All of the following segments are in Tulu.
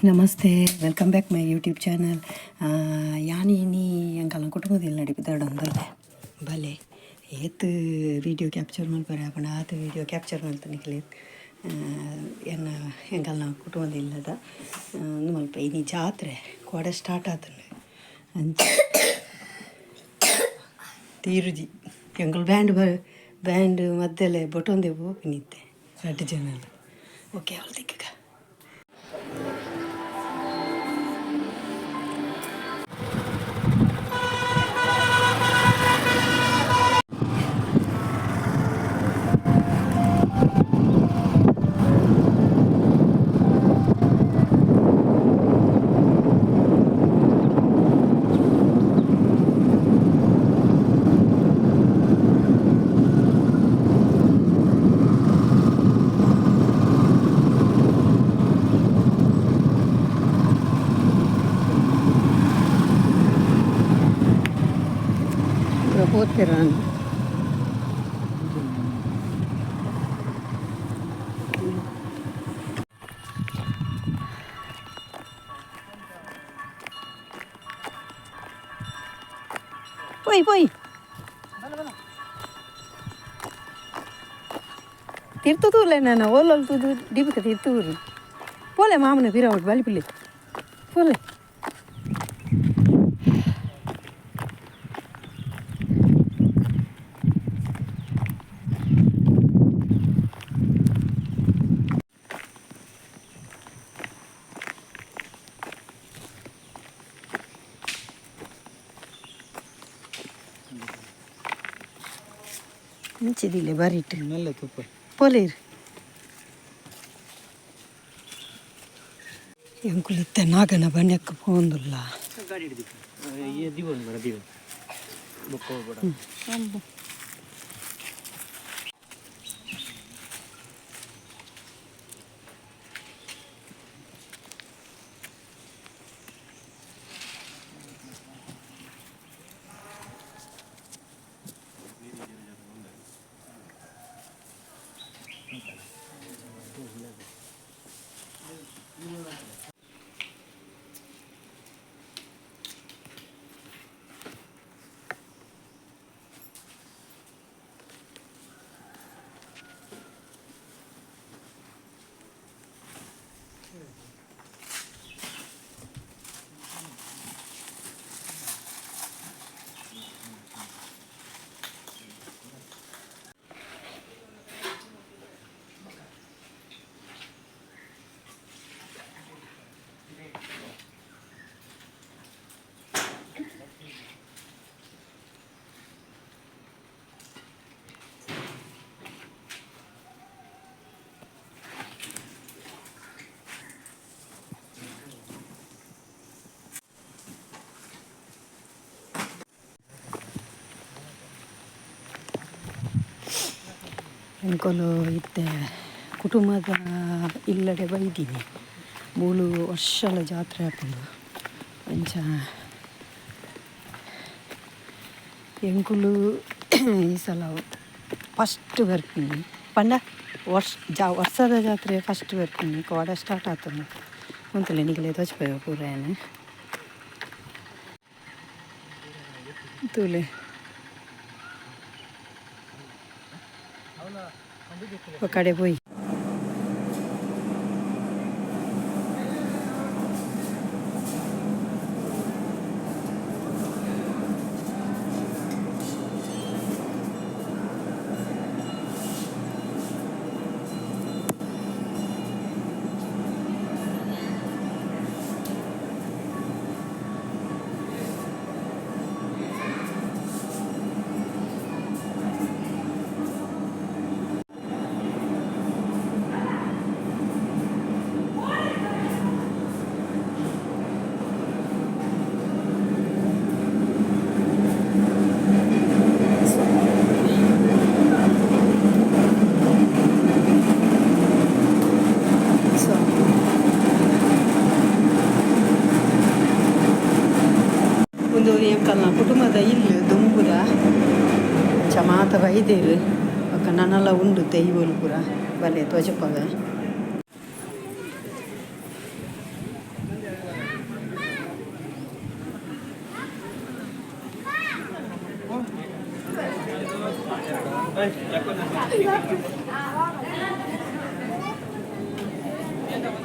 Namaste, welcome back my YouTube channel. ಯಾನ್ ಇನಿ ಎಂಕಲ್ನ ಕುಟುಂಬದ ನಡಿಪುದಡೊಂದುಲ್ಲೆ. ಬಲೆ, ಏತ್ ವೀಡಿಯೋ ಕ್ಯಾಪ್ಚರ್ ಮಲ್ಪರೆ ಆಪುಂಡು ಆತ್ ವೀಡಿಯೋ ಕ್ಯಾಪ್ಚರ್ ಮಲ್ತ್ ನಿಕ್ಲೆ ಎನ್ನ ಎಂಕಲ್ನ ಕುಟುಂಬದ ಇಲ್ಲದ ಉಂದು ಮಲ್ಪ. ಇನಿ ಜಾತ್ರೆ ಕೋಡೆ ಸ್ಟಾರ್ಟ್ ಆತುಂಡು. ಅಂಚ ತೀರುಜಿ. ಎಂಕುಲು ಬ್ಯಾಂಡ್ ಬ್ಯಾಂಡ್ ಮದ್ದೆಲೆ ಬೊಟೊಂದೆ ಪೋಪಿನಿತ್ತೆ ರಡ್ಡ್ ಜನಲ. ಓಕೆ, ಅವ್ಲು ತಿಕ್ಕುಗ. ಪೋತೆರಾನ್. ಪೋಯಿ ಪೋಯಿ, ತಿರ್ತು ತೂಲೆ. ನಾನು ಓಲೋಲ್ ತೂದು ಡಿಬುಕ ತಿರ್ತು ಊರು ಪೋಲೆ. ಮಾಮನ ಪಿರವುಡು ಬಲಿಪುಲೆ, ಪೋಲೆ. ಇಂಚಿದಿಲೆ ಬರಿಟ್. ನಲ್ಲ ತುಪ್ಪ. ಪೋಲೇರು. ಎಂಕುಲು ಇತ್ತೆ ನಾಗನ ಬಣ್ಣಕ್ಕೆ ಪೋಂದುಲ್ಲ. ಗಾಡಿ ಹಿಡಿದಿತ್ತು ದಿವನ್ ಬರ ದಿವನ್ ಬುಕ್ ಹೋಗ್ಬೇಡ. ಎಂಕುಲು ಇತ್ತೆ ಕುಟುಂಬದ ಇಲ್ಲಡೆ ಬೈದಿನಿ. ಮೂಲು ವರ್ಷಲ ಜಾತ್ರೆ ಆಪುಂಡು. ಅಂಚ ಎಂಕುಲು ಈ ಸಲ ಫಸ್ಟ್ ಬರ್ಪಿನಿ ಪಂಡ ವರ್ಷ ಜಾ ವರ್ಷದ ಜಾತ್ರೆ ಫಸ್ಟ್ ಬರ್ಪಿನಿ. ಕೋಡೆ ಸ್ಟಾರ್ಟ್ ಆತುಂಡು. ಉಂತುಲೆ, ನಿಕಲೆ ತೋಜಿಪಯ ಪೂರ ಯಾನ್. ತೂಲೆ, ಕಡೆ ಪೋಯಿ. ಸೊ ಉಂದು ಎಂಕಲ್ನ ಕುಟುಂಬದ ಇಲ್ಲ್ ದುಂಬುದ. ಅಂಚ ಮಾತ ಬೈದೆರ್. ಬೊಕ ನನಲ ಉಂಡು ದೈವೊಲು ಪೂರ. ಬಲೆ, ತೋಜಪಾವೆ.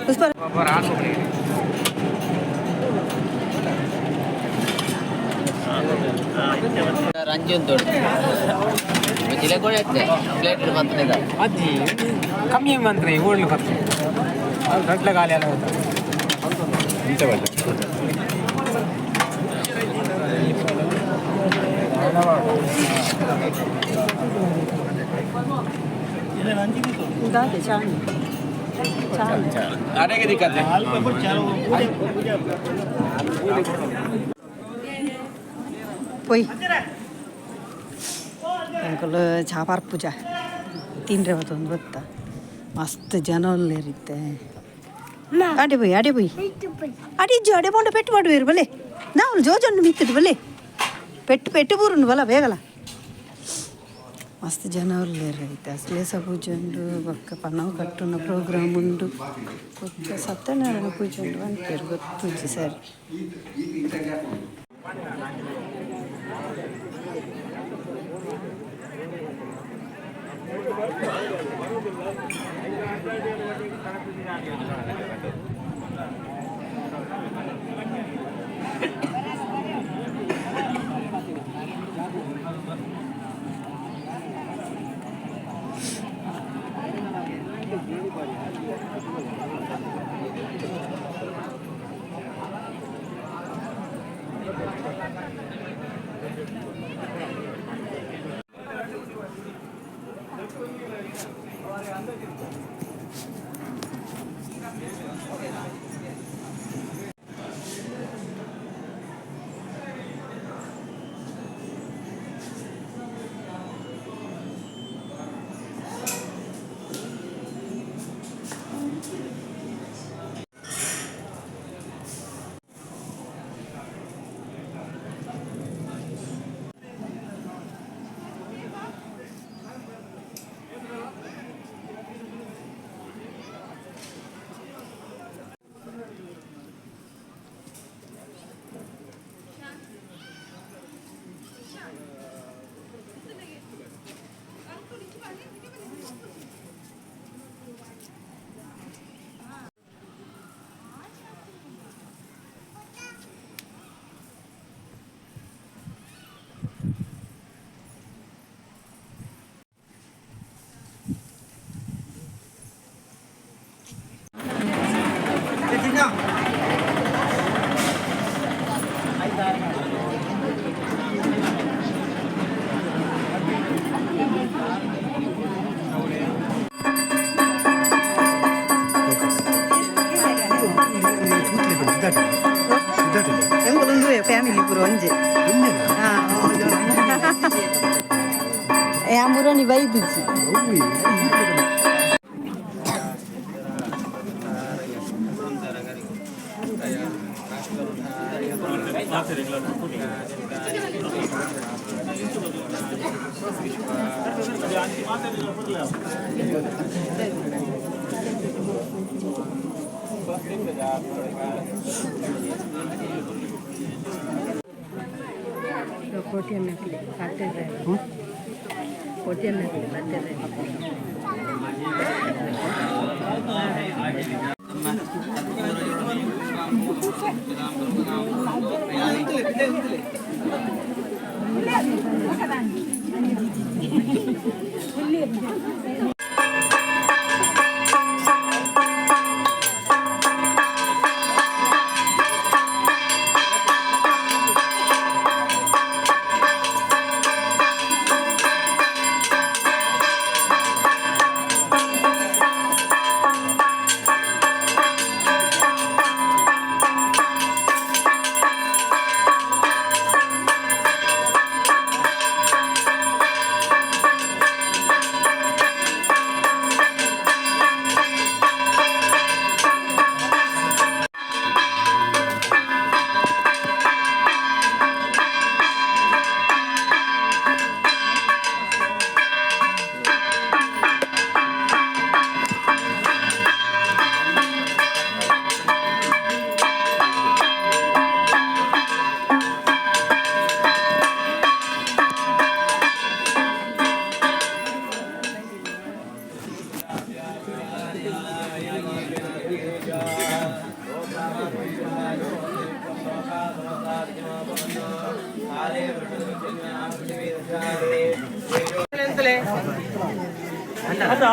ಪುಷ್ಪ. ರಂಜನ್ ದೊಡ್ಡ ಜಿಲೆ ಕೂಡ ಪ್ಲೇಟ್ ಬಂತದೆ. ಅಜ್ಜಿ ಕಮ್ಮಿ ಮಂತ್ರಿ ಓಡ್ಲು ಬರ್ತದೆ ಅದು ದೊಡ್ಡ ಗಾಲಿ ಎಲ್ಲ ಹೋಗ್ತದೆ. ದಾದೆ ಚಾಣಿ ಚಾಣಿ. ಪೊಯ್ ಎಂಕುಲು ಚಾ ಪರ್ಪುಜ ತಿನ್ರೆ ಬತ್ತೊಂದು ಗೊತ್ತಾ ಮಸ್ತ್ ಜನ ಉಲ್ಲೆರ್ ಇತ್ತೆ. ಅಡೆ ಪೋಯ್, ಅಡೆ ಪೋಯ್, ಅಡೆ ಇಜ್ಜು. ಅಡೆ ಪೋಂಡ ಪೆಟ್ಟು ಮಾಡುವೇರು ಬಲೆ. ನಾವು ಜೋಜೊಂಡು ಮಿತ್ತಿಡು ಬಲೆ. ಪೆಟ್ಟು ಪೆಟ್ಟು ಬೂರುಂಡು ಬಲ ಬೇಗಲ. ಮಸ್ತ್ ಜನ ಉಲ್ಲೆರ್ ಐತೆ. ಅಸ್ಲೇಸ ಪೂಜೆ ಉಂಡು, ಬೊಕ್ಕ ಪನವು ಕಟ್ಟುನ ಪ್ರೋಗ್ರಾಮ್ ಉಂಡು, ಬೊಕ್ಕ ಸತ್ಯನಾರಾಯಣ ಪೂಜೆ ಉಂಡು ಪನ್ಪೆರ್, ಗೊತ್ತುಜ್ಜಿ ಸರಿ. ಎಂಕುಲೊಂದು ಫ್ಯಾಮಿಲಿ ಪೂರ ಒಂಜೆ. ಯಾಮುರೋನಿ ಬೈದಿಜ್ಜಿ. ಕೋಟಿಯನ್ನಕ್ಲಿ ಪಾತೆರ್ರೆ, ಕೋಟಿಯನ್ನಕ್ಲಿ ಪಾತೆರ್ರೆ.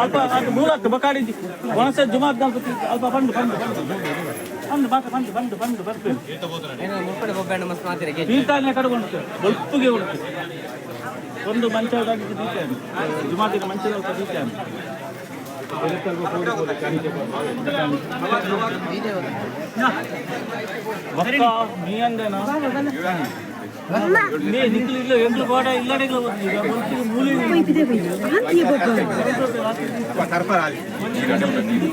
ಅಲ್ಪ ಅದು ಮೂರತ್ತು ಬಕಾಡಿ ಒಣಸೆ ಜುಮಾತ್ ಅಲ್ಪ ಬಂದು ಬಂದು ಬಂದು ಬಂದು ಬಂದು ಬಂದು ಬಂದು ಬರ್ತೀವಿ. ತೀರ್ಥಾನೆ ಕಡೆಗೊಂಡು ಬೊಲ್ಪುಗೆ ಉಂಟು ಒಂದು ಮಂಚ ದೀತಾನೆ ಜುಮಾತಿನ ಮಂಚದ ದೀತಾನೆ. ಬಕ್ಕ ನೀ ಅಂದೇನಾ ನೀ ನಿಂಕ್ಲು ಇಲ್ಲ ಎಂಕ್ಲು ಕೋಡ ಇಲ್ಲಡೆಗ್ಲ ಬೊಲ್ಪುಗೆ ಮೂಲೆ.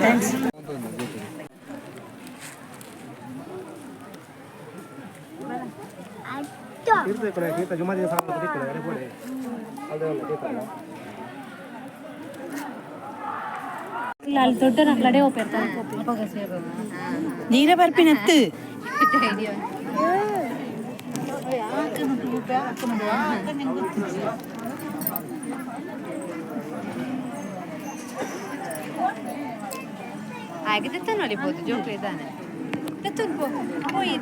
Thanks. ಅಲ್ಲಿ ದೊಡ್ಡ ನಕ್ಲಡೆ ಹೋಗ್ತಾರೆ. ನೀರ ಬರ್ಪಿನತ್ತು. ಹಾಗೆ ತೆತ್ತೊಲಿಬೋದು ಜೋಕ್ಲು ಇದ್ದಾನೆ ತೆತ್ತೊನ್ ಪೋ ಪೋಯಿ.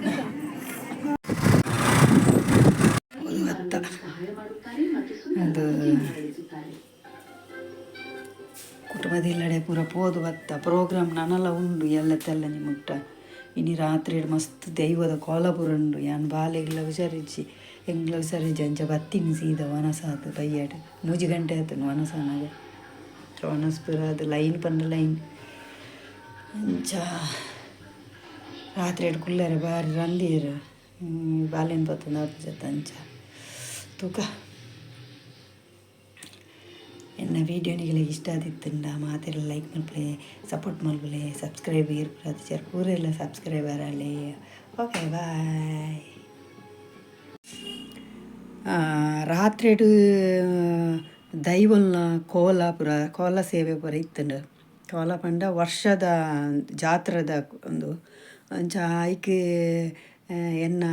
ಭತ್ತ ಅದು ಕುಟುಂಬದಿಲ್ಲಡೆ ಪೂರ ಪೋದು ಬತ್ತ. ಪ್ರೋಗ್ರಾಮ್ ನನಲ ಉಂಡು ಎಲ್ಲ ತೆಲ್ಲ ನಿಮುಟ್ಟ. ಇನಿ ರಾತ್ರಿ ಮಸ್ತ್ ದೈವದ ಕೋಲ ಪೂರ ಉಂಡು. ಯಾನ್ ಬಾಲೆಗ್ಲ ಹುಷಾರಿಜ್ಜಿ, ಎಂಗ್ಲ ಹುಷಾರಿಜ್ಜಿ. ಅಂಚ ಬತ್ತಿನಿ ಸೀದ. ವನಸಾತು ಬಯ್ಯಾಡ್ 3 ಗಂಟೆ ಆಯ್ತು ವನಸಾನಾಗ. ವನಸ್ ಪೂರ ಅದು ಲೈನ್ ಪಂಡ ಲೈನ್. ಅಂಚ ರಾತ್ರಿ ಕುಲ್ಲರೆ ಬಾರಿ ರಂದಿಯರು ಬಾಲೆನ್ ಪತ್ತೊಂದು ಆಪುಜತ್ತ. ಅಂಚ ತೂಕ. ಎನ್ನ ವೀಡಿಯೋ ನಿಗಲಿಗೆ ಇಷ್ಟ ಆದಿತ್ತುಂಡ ಮಾತೆಲ್ಲ ಲೈಕ್ ಮಲ್ಪಲೆ, ಸಪೋರ್ಟ್ ಮಲ್ಪಲೆ. ಸಬ್ಸ್ಕ್ರೈಬ್ ಏರ್ಪುರ ಪೂರೆಲ್ಲ ಸಬ್ಸ್ಕ್ರೈಬರ್ ಆಲೆ. Okay, bye. ರಾತ್ರಿಡ್ ದೈವಲ್ನ ಕೋಲ ಪೂರ, ಕೋಲ ಸೇವೆ ಪೂರ ಇತ್ತುಂಡು. ಕೋಲ ಪಂಡ ವರ್ಷದ ಜಾತ್ರೆದ ಒಂದು. ಅಂಚ ಐಕ್ ಎನ್ನ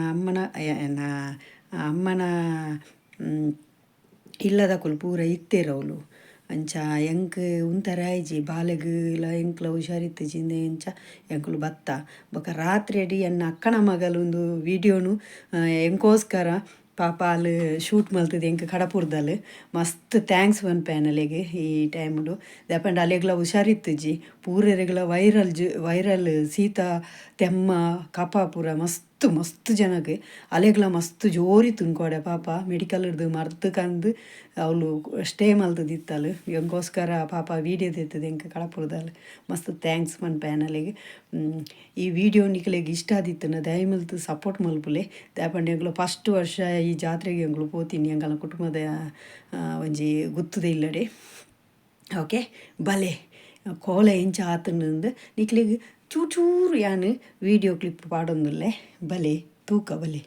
ಅಮ್ಮನ ಇಲ್ಲದಕುಲು ಪೂರ ಇತ್ತೆರ್ ಅವ್ಲು. ಅಂಚ ಎಂಕ್ ಉಂತರೆ ಆಯ್ಜಿ, ಬಾಲೆಗ್ ಲ ಎಂಕ್ಲ ಹುಷಾರಿತ್ತಿಜಿ. ಇಂಚ ಎಂಕುಲು ಬತ್ತ. ಬೊಕ ರಾತ್ರಿಯಡಿ ಎನ್ನ ಅಕ್ಕನ ಮಗಲ್ ಒಂದು ವೀಡಿಯೋನು ಎಂಕೋಸ್ಕರ ಪಾಪ ಅಲ್ ಶೂಟ್ ಮಲ್ತದೆ ಎಂಕ್ ಕಡಪುರ್ದಲ್. ಮಸ್ತ್ thanks ಪನ್ಪೆ ಅಲೆಗ್ ಈ ಟೈಮುಡು. ದಾಯೆಪಂಡ ಅಲೆಗ್ಲ ಹುಷಾರಿತ್ತಿಜಿ. ಪೂರೆರೆಗ್ಲ ವೈರಲ್ ಜು ವೈರಲ್ ಶೀತ, ತೆಮ್ಮ, ಕಫ ಪೂರ ಮಸ್ತ್ ಮಸ್ತ್ ಜನಕ್. ಅಲೆಗ್ಲ ಮಸ್ತ್ ಜೋರಿತ್ತು ಕೋಡೆ. ಪಾಪ ಮೆಡಿಕಲ್ ಹಿಡ್ದು ಮರ್ದ್ ಕಂದು ಅವಳು ಸ್ಟೇ ಮಲ್ತದಿತ್ತಲ್. ಎಂಕೋಸ್ಕರ ಪಾಪ ವೀಡಿಯೋ ದೆತ್ತದ ಎಂಕ್ ಕಡಪುರ್ದಲ್. ಮಸ್ತ್ thanks ಪನ್ಪೆ ಅಲೆಗ್. ಈ ವಿಡಿಯೋ ನಿಕಲೆಗ್ ಇಷ್ಟ ಆದಿತ್ತುಂಡ ದಯಮಲ್ತ್ ಸಪೋರ್ಟ್ ಮಲ್ಪುಲೆ. ದಾಯೆಪಂಡ ಎಂಕುಲು ಫಸ್ಟ್ ವರ್ಷ ಈ ಜಾತ್ರೆಗೆ ಎಂಕುಲು ಪೋತೀನಿ ಎಂಕಲ್ನ ಕುಟುಂಬದ ಒಂಜಿ ಗುತ್ತುದ ಇಲ್ಲಡೆ. ಓಕೆ, ಬಲೆ. ಕೋಲ ಎಂಚ ಆತುಂಡು ನಿಕ್ಲೆಗ್ ಚೂರು ಚೂರು ಯಾನ್ ವೀಡಿಯೋ ಕ್ಲಿಪ್ ಪಾಡೊಂದುಲ್ಲೆ. ಬಲೆ, ತೂಕ, ಬಲೆ.